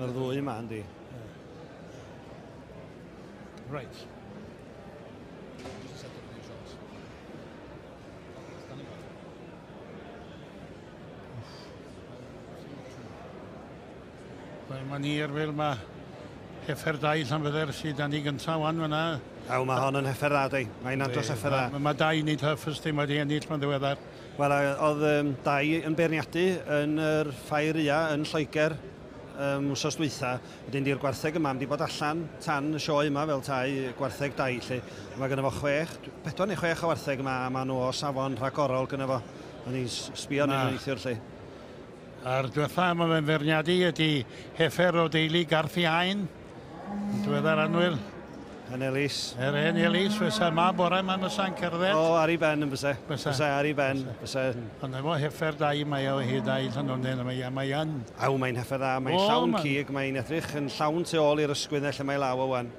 Mae'r ddwy yma, yndi. Right. Wel, mae'n hir fel mae heffer dau Llanbedr sydd dan ni gyntaf wan fyna. Aw, mae hon yn heffer dda, dwi. Mae'n andros heffer dda. Mae ma dau nid hyff ys dim wedi ennill mae'n ddiweddar. Wel, oedd dau yn beirniadu yn yr ffair ia yn Lloegr wsos dwytha. Wedyn di'r gwartheg yma mynd i bod allan tan y sioe yma fel tai gwartheg dau lle. Mae gynno fo chwech, pedwar neu chwech o wartheg yma a maen nhw o safon rhagorol gynno fo. O'n i'n sbio arnyn nhw neithiwr lle. A'r diwetha mae fe'n feirniadu ydy heffer o deulu Garth Iain, yn diweddar annwyl. Hen Elis. Yr hen Elis, fysa ma bore yma fysa'n cerdded. O, ar ei ben yn fysa. Fysa. Fysa ar ei ben. Fysa. Ond efo heffer dau mae o hyd a'i Llanwnnen, mae, mae yn. Aw, mae'n heffer dda, mae'n llawn ma... cig, mae'n edrych yn llawn tu ôl i'r ysgwydd lle mae law o wan.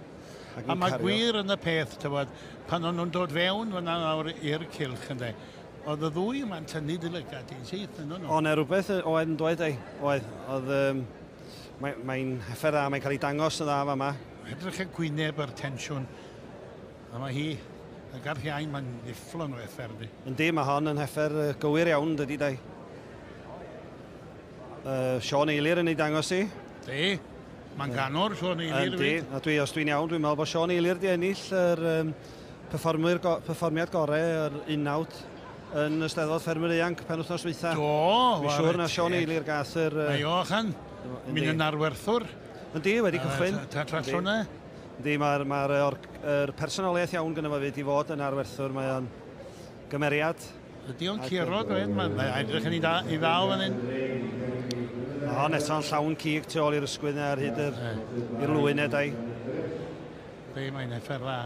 A mae gwir yn y peth, tywod, pan o'n nhw'n dod fewn fyna nawr i'r cylch, ynddo, oedd y ddwy yma'n tynnu dy lygad i'n syth yn nhw. O, na rhywbeth oedd yn dweud ei. Oedd, oedd, mae'n mae heffer dda, mae'n cael ei dangos yn dda fama. Edrych y gwyneb a'r tensiwn. A mae hi, y Garth Iain, mae'n ufflon o heffer di. Yndi, mae hon yn heffer gywir iawn, dydy, dai. Sean Eilir yn ei dangos i. Di, mae'n ganwr Sean Eilir. Yndi, a dwi, os dwi'n iawn, dwi'n meddwl bod Sean Eilir di ennill yr perfformiad gorau, yr unawd, yn y Steddfod Ffermwyr Ieuanc penwythnos dwytha. Do, Dwi'n siŵr na Sean Eilir gath yr... Mae o allan, mynd yn arwerthwr. Yndi, wedi cychwyn. Ta trallwn e. Yndi, mae'r ma personoliaeth iawn gyda fo fyd i fod yn arwerthwr. Mae o'n gymeriad. Ydy o'n curo, dweud? Mae'n edrych yn ei ddal fan hyn. Mae hon eto'n llawn cig tu ôl i'r ysgwydd ar hyd i'r lwyn e, dai. Be, mae'n heffer dda.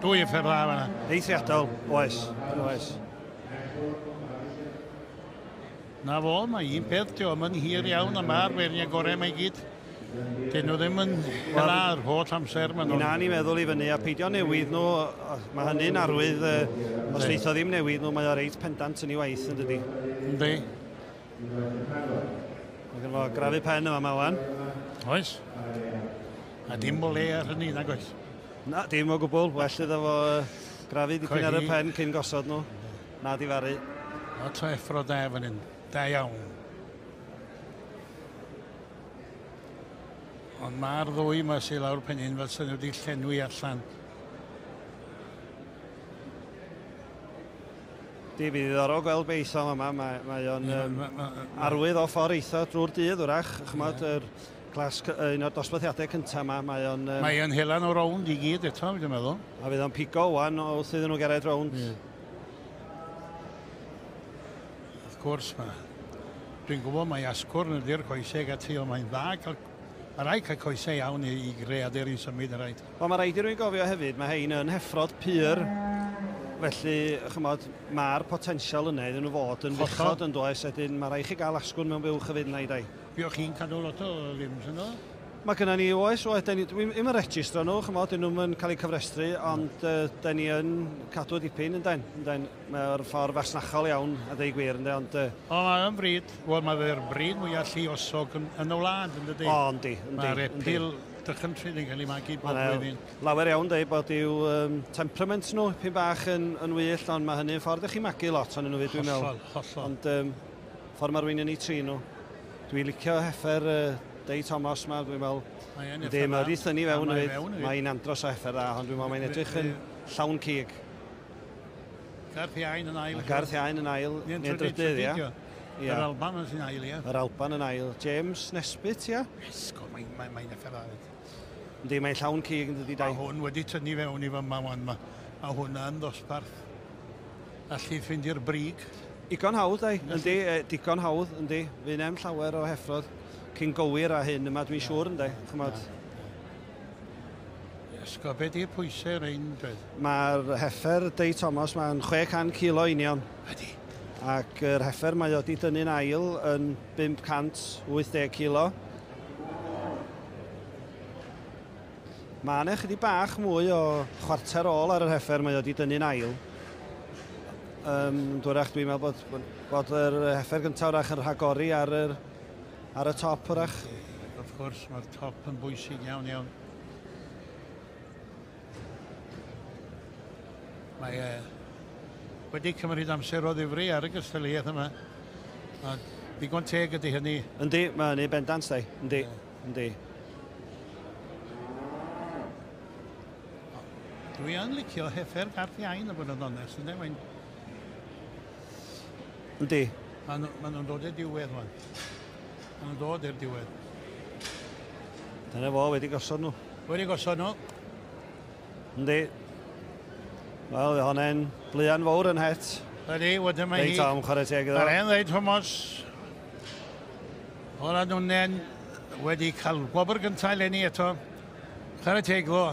Dwy heffer dda fan'na. Eithriadol, oes, oes. Na fo, mae un peth, di o'm yn hir iawn, a mae'r feirniaid gorau mae gyd. Dyn nhw ddim yn hela yr holl amser. Mi na ni meddwl i fyny a peidio newid nhw, mae hynny'n arwydd, os wneith o ddim newid nhw, mae o reit pendant yn ei waith, yn dydi? Yndi. Mae gen fo grafu pen yma ma wan. Oes. A dim o le ar hynny, nag oes? Na, dim o gwbl. Well iddo fo grafu dipyn ar y pen cyn gosod nhw. Na difaru. Lot o effro da fan hyn. Da iawn. Ond mae'r ddwy yma sydd lawr pen hyn fel sydd wedi llenwi allan. Di, bydd ddiddorol gweld be eitha yma. Mae, mae o'n arwydd o ffordd eitha drwy'r dydd wrach. Chymod, yr clas, un o'r dosbarthiadau cyntaf yma, mae o'n... Mae o'n helan o rownd i gyd eto, dwi'n meddwl. A fydd o'n pigo wan wrth iddyn nhw gerdded rownd. Yeah. Wrth gwrs, mae... Dwi'n gwybod mae asgwrn ydy'r coesau ag ati, ond mae'n dda cael... Mae rhaid cael coesau iawn i greadur i symud yn rhaid. Wel, mae rhaid i rwy'n gofio hefyd, mae hein yn heffrod pur, felly, chymod, mae'r potensial yna iddyn nhw fod yn fuchod yn does, wedyn mae rhaid chi gael asgwrn mewn buwch hefyd yna i dau. Buoch chi'n cadw lot o limbs yno? Mae gynna ni, oes, oes, dwi'n ddim yn registro nhw, chymod, dyn nhw'n cael eu cyfrestru, ond dyn ni yn cadw dipyn, yndyn, yndyn, mae'r ffordd fasnachol iawn, a dweud gwir, yndyn, ond... O, mae'n bryd, wel, mae'r bryd mwyaf lluosog yn y wlad, yn dydy? O, yndi, yndi. Mae'r epil dychrynllyd yn cael ei magu bob blwyddyn. Lawer iawn, dweud bod i'w temperament nhw, pyn bach yn wyllt, ond mae hynny'n ffordd i chi magu lot o'n nhw, dwi'n meddwl. Hollol, hollol. Ond ffordd mae rhywun yn ei trin nhw. Dwi'n licio heffer Dei Thomas ma, dwi'n meddwl. Yndi, mae wedi thynnu fewn hefyd. Mae'n andros o heffer dda, ond dwi'n meddwl mae'n edrych yn llawn cig. Garth Iain yn ail. Garth Iain yn ail, neu'n drydydd, ia. Yr Alban yn ail, ia. Yr Alban yn ail. James Nesbitt, ia. Esgo, mae'n heffer dda. Yndi, mae'n llawn cig yn dydi, dau. Mae hwn wedi tynnu fewn i fyma wan. Mae hwnna'n ddosbarth. Allu ffeindio'r brig. Digon hawdd, dau. Yndi, digon hawdd, yndi. Fy'n em llawer o heffrodd cyn gywir a hyn yma, dwi'n siŵr, ynddi, chymod. Esgo, be di'r pwysau rhain, dweud? Mae'r heffer Dei Thomas, mae'n 600 kilo union. Ydy. Ac yr heffer mae o wedi dynnu'n ail yn 580 kilo. Mae yna chydig bach mwy o chwarter ôl ar yr heffer mae o wedi dynnu'n ail. Dwrach dwi'n meddwl bod yr heffer gyntaf wrach yn rhagori ar y top wrach. Wrth gwrs, mae'r top yn bwysig iawn iawn. Mae wedi cymryd amser o ddifri ar y gystadleuaeth yma. A digon teg ydy hynny. Yndi, mae hynny bendant, dai. Yndi, yndi. Dwi yn licio heffer Garth Iain, a bod yn onest, ynddi? Mae'n... Yndi. Maen nhw'n dod i'r diwedd, wan. Maen nhw'n dod i'r diwedd. Dyna fo, wedi gosod nhw. Wedi gosod nhw. Yndi. Wel, honna'n blian fawr yn het. Ydy, wedyn mae hi. Reit, Tom, chwarae teg iddo. Mae'r hen ddeud, Thomas. Ola nhw'n wedi cael gwobr gyntaf eleni eto. Chwarae teg ddo.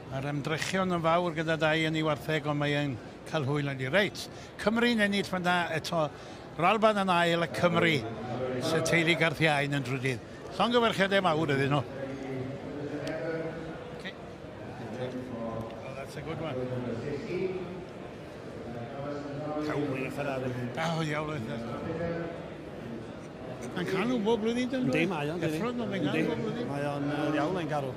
Mae'r ymdrechion yn fawr gyda Dai yn ei wartheg, ond mae'n cael hwyl yn ei. Reit, Cymru'n ennill fan'na eto. Yr Alban yn ail a Cymru, sef teulu Garth Iain yn drydydd. Llongyfarchiadau mawr iddyn nhw. Okay. Oh, that's a good one. Cawlyn y Ferrari. Oh, iawn. Mae'n cael nhw bob blwyddyn, dyn nhw? Yndi, mae o'n. Effrodd nhw, mae'n cael bob blwyddyn. Mae o'n iawn, mae'n garw.